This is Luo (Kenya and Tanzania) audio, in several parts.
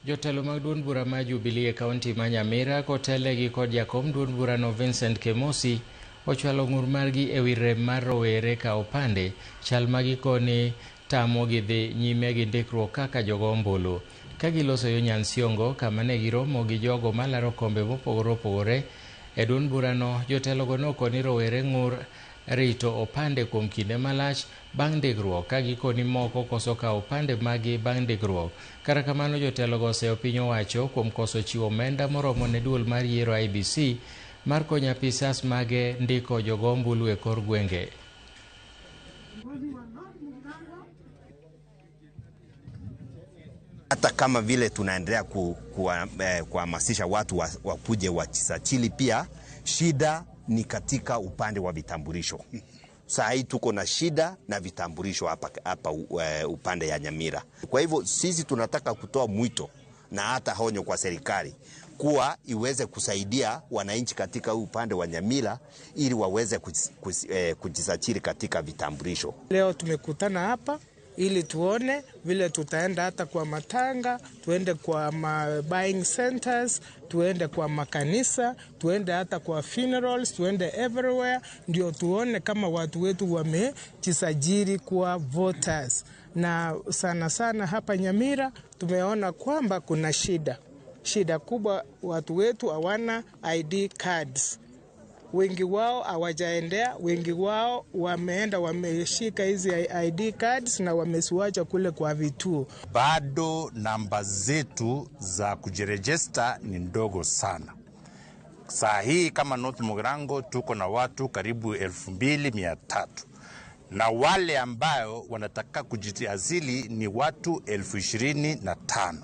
Jotelo mag duond bura mar Jubilee e kaunti ma Nyamira kotelnegi kod jakom duond burano Vincent Kemosi ochwalo ng'ur margi ewi rem mar rowere ka opande, chal ma gikoni tamogi dhi nyime gi ndikruok kaka jogo ombulu. Ka giloso yo Nyansiongo kama ne giromo gi jogo malaro kombe mopogore opogore e duond burano, jotelogo nokoni rowere ng'ur rito opande kuom kinde malach bang' ndikruok ka gikoni moko koso kawo opande magi bang' ndikruok. Kata kamano jotelogo oseyo piny owacho kuom koso chiwo omenda moromo ne duol mar yiero IEBC mar konyo apisas mage ndiko jogo ombulu e kor gwenge. Hata kama vile tunaendelea kuhamasisha watu wakuje wajisajili, pia shida ni katika upande wa vitambulisho. Saa hii tuko na shida na vitambulisho hapa upande ya Nyamira. Kwa hivyo sisi tunataka kutoa mwito na hata honyo kwa serikali kuwa iweze kusaidia wananchi katika upande wa Nyamira ili waweze kujisajili katika vitambulisho. Leo tumekutana hapa ili tuone vile tutaenda hata kwa matanga, tuende kwa ma buying centers, tuende kwa makanisa, tuende hata kwa funerals, tuende everywhere, ndio tuone kama watu wetu wamejisajili kuwa voters. Na sana sana hapa Nyamira tumeona kwamba kuna shida kubwa, watu wetu hawana ID cards. Wengi wao hawajaendea, wengi wao wameenda wameshika hizi ID cards na wameziacha kule kwa vituo. Bado namba zetu za kujirejista ni ndogo sana. Saa hii kama North Mugirango tuko na watu karibu 2300, na wale ambayo wanataka kujiasili ni watu 25,000.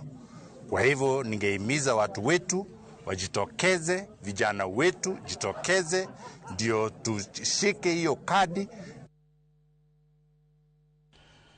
Kwa hivyo ningehimiza watu wetu wajitokeze, vijana wetu jitokeze, ndio tushike hiyo kadi